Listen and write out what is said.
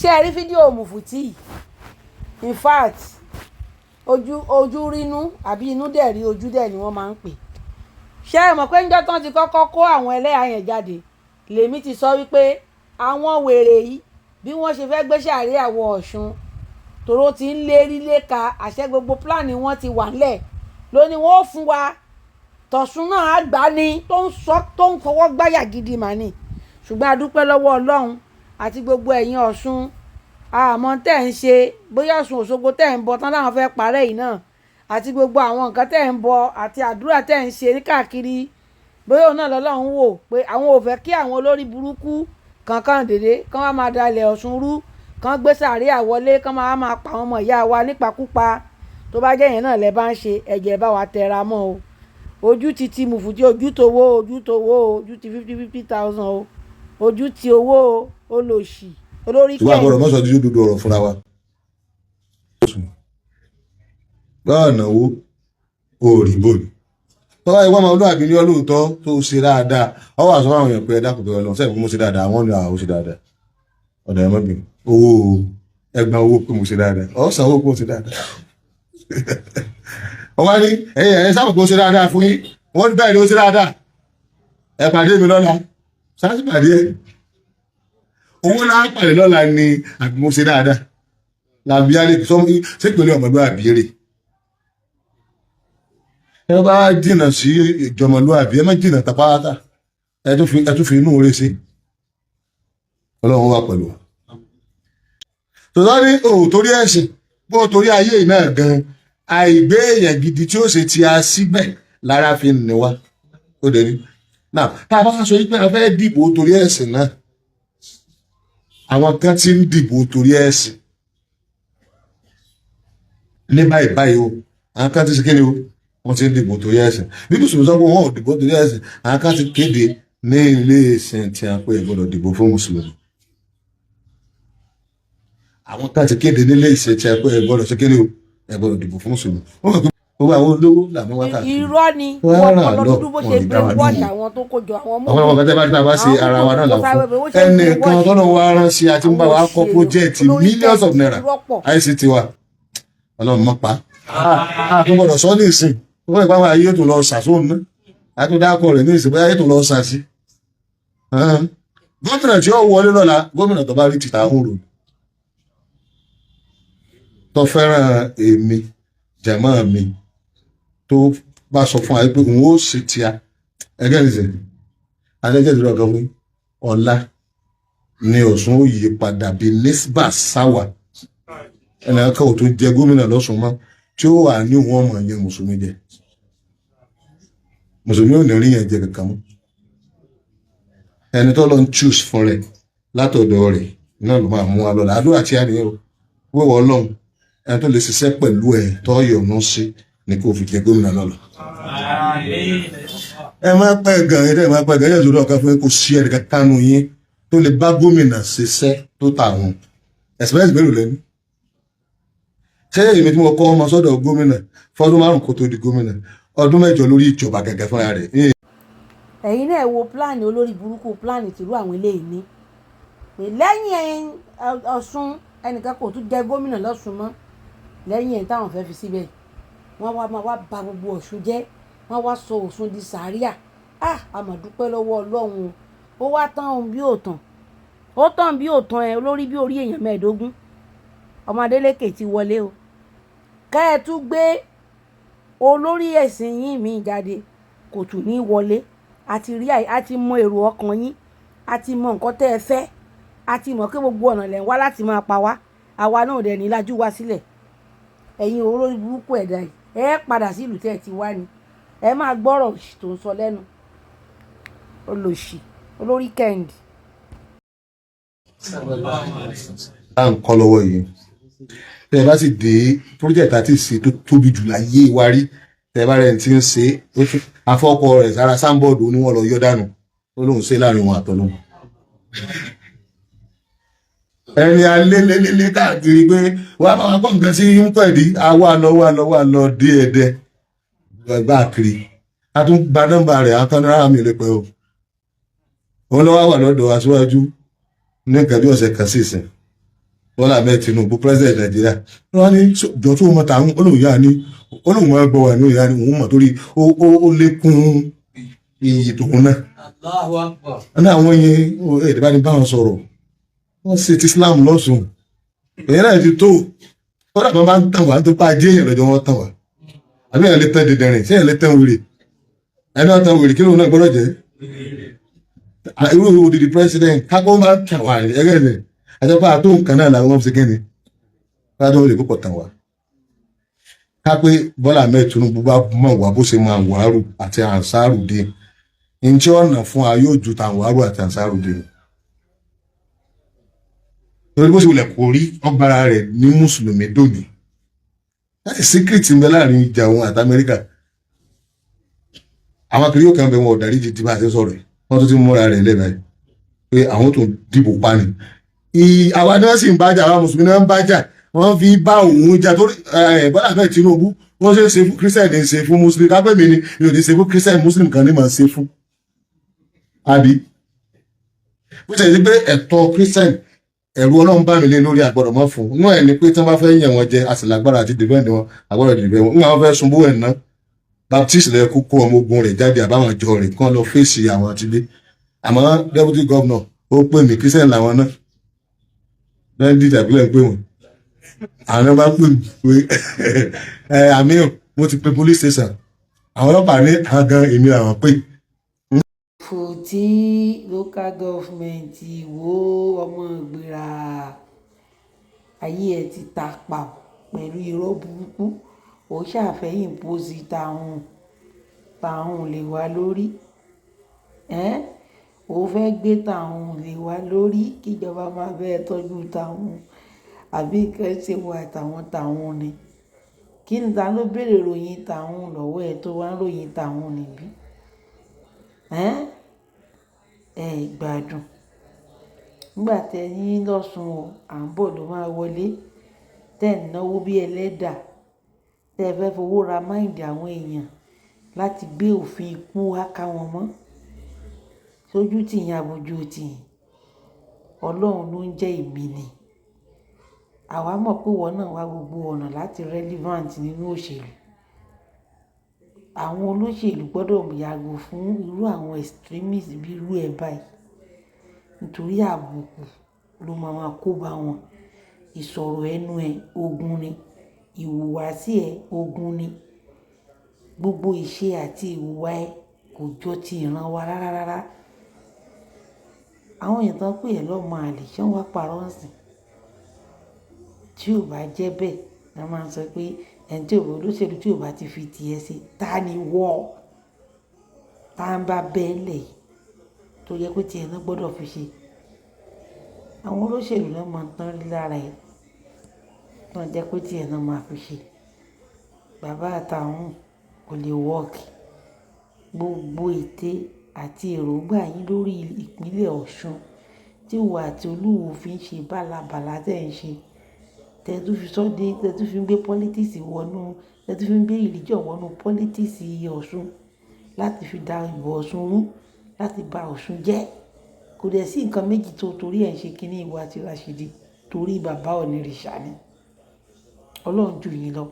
Ṣé ẹ rí fídíò Mùfútì? In fact, ojú ojú rínú àbí inú dẹ̀ rí ojú dẹ̀ ni wọ́n máa ń pè. Ṣé ẹ mọ̀ pé níjọ́ tán ti kọ́kọ́ kó àwọn ẹlẹ́hàá yẹn jáde, lèmi ti sọ wípé àwọn wèrè yìí, bí wọ́n ṣe fẹ́ gbé ṣàríà wọ Ọ̀ṣun, tòró ti ń lérí léka àṣẹ, gbogbo plan wọn ti wà ńlẹ̀ lónìí. Wọ́n ó fún wa tọ̀sùn náà á gbà ní tó ń sọ, tó ń fọwọ́ gbáyà gidi mà ní. Ṣùgbọ́n a dúpẹ́ lọ́wọ́ Ọlọ́run àti gbogbo ẹ̀yin Ọ̀ṣun. Àmọ́ tẹ́ ń ṣe, bóyá Ọ̀ṣun Òṣogbo tẹ́ ń bọ tán láwọn fẹ́ parẹ́ yìí náà, àti gbogbo àwọn nǹkan tẹ́ ń bọ àti àdúrà tẹ́ ń ṣe ní káàkiri, bóyá òun náà lọ́lọ́run wò pé àwọn ò fẹ́ kí àwọn olórí burúkú kankan dèdè kán wá máa dalẹ̀ Ọ̀ṣun rú, kán gbé sàríà wọlé, kán máa máa pa àwọn ọmọ ìyá wa nípakúpa. Tó bá jẹ́ yẹn náà lẹ bá ń ṣe, ẹ̀jẹ̀ bá wa tẹra mọ́ o. Ojú ti ti Mùfútì, ojú towó, ojú towó, ojú ti 50 50 thousand o, ojú ti owó o, olòṣì olórí. Ṣùgbọ́n àbọ̀rọ̀ mọ́sọ̀ dídú dúdú ọ̀rọ̀ fúnra wa. Báwa náwó òòrì bòlù tọ́wá ìwọ́n ọmọ olúwàbí ní ọlóòótọ́ tó ṣe dáadáa, ọwọ́ àṣọ àwọn èèyàn pé ẹ dákun tó lọ sẹ́yìn pé mo ṣe dáadáa. Àwọn ní àwọn ṣe dáadáa, ọ̀dà ẹ̀ mọ́bìnrin owó ẹgbàá owó pé mo ṣe dáadáa, ọ̀sán owó pé mo ṣe dáadáa. Ọwọ́ ní ẹ̀yìn ẹ̀yìn sábà pé ó ṣe dáadáa fún yín. Wọ́n ní bẹ́ẹ̀ ni ó ṣe dáadáa. Ẹ pàdé mi lọ́la, sáà pàdé ẹ owó náà pàdé lọ́la ni àbí mo ṣe dáadáa làbí alẹ́ sọ ṣé pẹ̀lú ọmọlúwàbí rè. Ẹ bá jìnnà sí ìjọmọlúwàbí, ẹ má jìnnà tapáátá, ẹ tún fi inú rẹ sí. Ọlọ́run wà pẹ̀lú wa. Tòótọ́ ní o torí ẹ̀sìn bó o torí ayé náà gan, àìgbé èèyàn gidi tí ó ṣe ti a síbẹ̀ lára fi ń ní wa ó dẹ̀ ní. Náà tá a bá sọ pé a fẹ́ dìbò torí ẹ̀sìn náà, àwọn kan ti ń dìbò torí ẹ̀sìn ní báyìí báyìí o. Àwọn kan ti ṣe kéde o, wọ́n ti ń dìbò torí ẹ̀sìn. Bí mùsùlùmí sọ pé wọ́n ò dìbò torí ẹ̀sìn, àwọn kan ti kéde ní ilé ìsìn tí a pé gbọ́dọ̀ dìbò fún mùsùlùmí. Àwọn kan ti kéde nílé ìsìn tí a pé gbọ́dọ̀ ṣe kéde o, ẹ gbọ́dọ̀ dìbò fún mùsùlùmí. Wọ́n mọ̀ pé gbogbo àwọn olówó làwọn wá káàkiri. Irọ́ ni. Wọ́n wọ́n rà kọ́ lọ, lọ́dún bó wọn ṣe ò ní dá wa brainwash dúró. àwọn tó kó jọ àwọn Àwọn ọmọ kan tẹ́ bá tí a bá ṣe ara wa náà là fún ẹnìkan tọ́nà wa rán sí àti ń bá wa kọ́ project millions of naira ICT wa. Ọlọ́run mọ́ pa á tó gbọ́dọ̀ sọ ní ìsìn wọ́n ìpá àwọn ayé tó lọ sàsóhun náà a tó dákọ̀ rẹ̀ ní ìsìn, bóyá ayé tó lọ sàsí. Gómìnà tí ó wọlé lọ́la, gómìnà tó bá rí tìta ń rò tó fẹ́ràn èmi jàmá mi, tó bá sọ fún wa pé òun ó ṣe tíya ẹgẹ́ nìsín adẹ́jẹ́ ìdúró ọ̀gá fún ọ̀la ni Ọ̀ṣun ó yí padà bí nesba sáwà. Ẹnì kan ò tó jẹ gómìnà lọ́sùn mọ́ tí ó wà ní òun ọmọ yẹn mùsùlùmí jẹ, mùsùlùmí ò ní rí yẹn jẹ kankan mọ́. Ẹni tó lọ ń choose fún rẹ̀ látọ̀dọ̀ rẹ̀ náà ló máa mú wa lọ́la. Àdúrà tí a nìyẹn o, wíwọ Ọlọ́run, ẹni tó lè ṣiṣẹ́ pẹ̀lú ẹ̀ tó yọ̀nù sí ni kò fi jẹ gómìnà lọ́la. Ẹ má pẹ́ gan, ẹ má pẹ́ gan. Ẹ yẹ ọ̀kan fún yín, kò sí ẹnì kankan nù yín tó lè bá gómìnà ṣiṣẹ́ tó tà wọn. Experience mélòó lẹ́nu ṣé èmi tí mo kọ́ ọmọ sọ́dọ̀ gómìnà fọ́dún 5 kó tó di gómìnà, ọdún 8 lórí ìjọba gẹ́gẹ́ fúnra rẹ̀. Ẹ̀yin náà wo plan olórí burúkú, plan tìrú àwọn eléyìí ní pé lẹ́yìn Ọ̀ṣun, ẹnìkan kò tún jẹ gómìnà lọ́ṣun mọ́ lẹ́yìn ẹ̀ táwọn fẹ́ fi síbẹ̀. Wọ́n wá máa wá ba gbogbo Ọ̀ṣun jẹ́, wọ́n wá sọ Ọ̀ṣun di sàríà. Ah, a mà dúpẹ́ lọ́wọ́ Ọlọ́run o. Ó wá tán òun bí òtàn, ó tán bí òtàn ẹ olórí bí orí èèyàn 15. Ọmọ Adélékè ti wọlé o. Kẹ́ ẹ tún gbé olórí ẹ̀sìn yín mi jáde, kò tún ní wọlé. A ti rí, a ti mọ èrò ọkàn yín, a ti mọ nǹkan tẹ́ ẹ fẹ́, a ti mọ̀ pé gbogbo ọ̀nà lẹ̀ ń wá láti máa pa wá. Àwa náà dẹ̀ ní lájú wá sílẹ̀. Ẹ̀yin olórí burúkú ẹ̀dá yìí, ẹ padà sí ìlú tẹ́ ẹ ti wá ni. Ẹ máa gbọ́rọ̀ òṣì tó ń sọ lẹ́nu, olòṣì olórí kẹ́hìndì. À ń kọ́ lọ́wọ́ yìí, tẹ́ ẹ bá sì dé project àti ìṣe tó tóbi jù láyé wa rí, tẹ́ ẹ bá rẹ̀ ti ń ṣe afọ́kọ rẹ̀ sára sáńbọ̀dù oníwọ̀n lọ yọ dànù, ó lóun ṣe láàrin wọn àtọ́nù. Ẹni alélélélé káàkiri pé wàá máa kọ́ nǹkan sí pẹ̀lú àwa lọ wà lọ wà lọ dé ẹ̀dẹ́ gbà kiri, a tún gba nọ́mbà rẹ̀ akọ́nrárá mi lè pẹ́ o. Òun lọ́wọ́ wà lọ́dọ̀ aṣíwájú ní nǹkan bí ọ̀sẹ̀ kan sí ìsìn. Bọ́lá Ahmed Tinubu, president Nàìjíríà, wọ́n ní jọ tó mọ̀ tàwọn olóhùn yá ni, olóhùn wọn gbọ́ wà ní ìyá ni òun mọ̀ torí ó lékún iyì tòun náà. Allahu Akbar. Ní àwọn yẹn èdè bá ní báwọn sọ̀rọ̀, wọ́n ṣe ti Islam lọ́sùn, èyí náà ti tó. Kódà kan bá ń tàn wá tó pa ajé èèyàn lọ́jọ́ wọn tàn wá, àbí èèyàn lè tán dìndìnrìn, ṣé èèyàn lè tán wèrè? Ẹni wọn tán wèrè, kí lóun náà gbọ́dọ̀ jẹ́ irú odidi president kápẹ́ máa ń tàn wá ẹgẹ́ rẹ̀ àjọpọ̀ àtó nǹkan náà làwọn fi kíni kájọ́ lè kókò tàn wá. Kápẹ́ Bọ́lá Ahmed Tinubu bá mọ̀ wá bó ṣe máa wàárù àti ànsárù dé, njẹ́ ọ̀nà fún wa yóò ju tàwárù àti ànsárù dé lọ. Torí bó ṣe wulẹ̀ kò rí ọgbàrá rẹ̀ ní mùsùlùmí dòní láti secret ń bẹ láàrin ìjà òun àti Amẹ́ríkà. Àwọn akiri yóò kàn bẹ wọn ọ̀dàrí di bá a ṣe sọ̀rọ̀ yìí, wọ́n tún ti múra rẹ̀ lẹ́bàá yìí pé àwọn tó dìbò pa ni. Àwa náà sì ń bájà, àwọn mùsùlùmí náà ń bájà, wọ́n fi bá òun jà torí Bọ́lá Ahmed Tinubu. Wọ́n ṣe é ṣe fún Christian ní ṣe fún Muslim. Kápẹ́ mi ni mi ò ní ṣe fún Christian, Muslim kan ní màá ṣe fún, àbí bó ṣe ṣe pé ẹ̀tọ́ Christian, ẹ̀rù Ọlọ́run bá mi lé lórí, àgbọ̀dọ̀ mọ́ fún inú ẹ̀ ni pé tí wọ́n bá fẹ́ yàn wọ́n jẹ, àsìlágbára àti defend wọn, àgbọ̀dọ̀ defend wọn. Nígbà wọn fẹ́ sunbó ẹ̀ ná Baptist lẹ kó kó ọmọ ogun rẹ̀ jáde, àbáwọn àjọ rẹ̀ kán lọ fèsì àwọn àtìlé. Àmọ́ deputy governor ó pè mí, Christian làwọn náà, lẹ́yìn ìpínlẹ̀ ń pè wọ́n, àwọn bá pè mí pé ẹ àmì ò, mo ti pe police station, àwọn ọlọ́pàá ní àwọn gan èmi làwọn pè. Fòtí Local Government wo ọmọ ìgbéra ayé ẹ ti ta pa pẹ̀lú irọ́ burúkú. Ó ṣàfẹ́ impose tàwọn tàwọn lè wá lórí ẹ́. Ó fẹ́ gbé tàwọn lè wá lórí kíjọba máa bẹ́ẹ̀ tọ́jú tàwọn, àbí nǹkan ṣe wà tàwọn tàwọn ni. Kí ni ta ló béèrè ròyìn tàwọn lọ́wọ́ ẹ tó wá ń ròyìn tàwọn níbí? Ẹ́ ẹ gbádùn. Nígbà tí ẹ ní lọ́sùn o, à ń bọ̀ ló máa wọlé. Tẹ́ ẹ̀ náwó bí ẹlẹ́dà. Tẹ́ ẹ fẹ́ fowó ra mind àwọn èèyàn láti gbé òfin ikú wá ká wọn mọ́. Sójú tì yín, abojú tì yín. Ọlọ́run ló ń jẹ́ èmi ni. Àwa mọ̀ pé ìwọ náà wá gbogbo ọ̀nà láti relevant nínú òṣèlú. Àwọn olóṣèlú gbọdọ̀ yàgò fún irú àwọn extremists bí irú ẹ báyìí. Nítorí àbùkù ló máa máa kó bá wọn. Ìsọ̀rọ̀ ẹnu ẹ ogun ni, ìhùwàsí ẹ ogun ni. Gbogbo ìṣe àti ìhùwà ẹ kò jọ ti ìran wa rárá rárá. Àwọn èèyàn tó ń pè ẹ́ lọ́mọ àlè, ṣé wọ́n wá parọ́ ń sìn? Tí ò bá jẹ́ bẹ́ẹ̀, wọ́n máa ń sọ pé ẹni tí ò bá olóṣèlú tí ò bá ti fi ti ẹ ṣe, ta ni wọ́? Ta ń bá bẹ́ẹ̀ lẹ̀ yìí tó yẹ pé tí ẹ náà gbọdọ̀ fi ṣe. Àwọn olóṣèlú náà máa ń tán rí lára ẹ, tó ń jẹ́ pé tí ẹ náà máa fi ṣe. Bàbá àtàwọn kò lè work. Gbogbo ète àti èròǹgbà yín lórí ìpínlẹ̀ Ọ̀ṣun tí ìwọ àti Olúwo fi ń ṣe bálabàla tí ẹ̀ ń ṣe. Tẹ tún fi sọ́ dé, tẹ tún fi ń gbé politics wọnú, tẹ tún fi ń gbé religion wọnú politics Ọ̀ṣun láti fi da ìbò Ọ̀ṣun rú, láti ba Ọ̀ṣun jẹ́. Kò dẹ̀ sí nǹkan méjì tó torí ẹ̀ ń ṣe kíní ìwọ àti Rashidi torí bàbá Ọ̀nìrìṣà ni. Ọlọ́run ju yín lọ.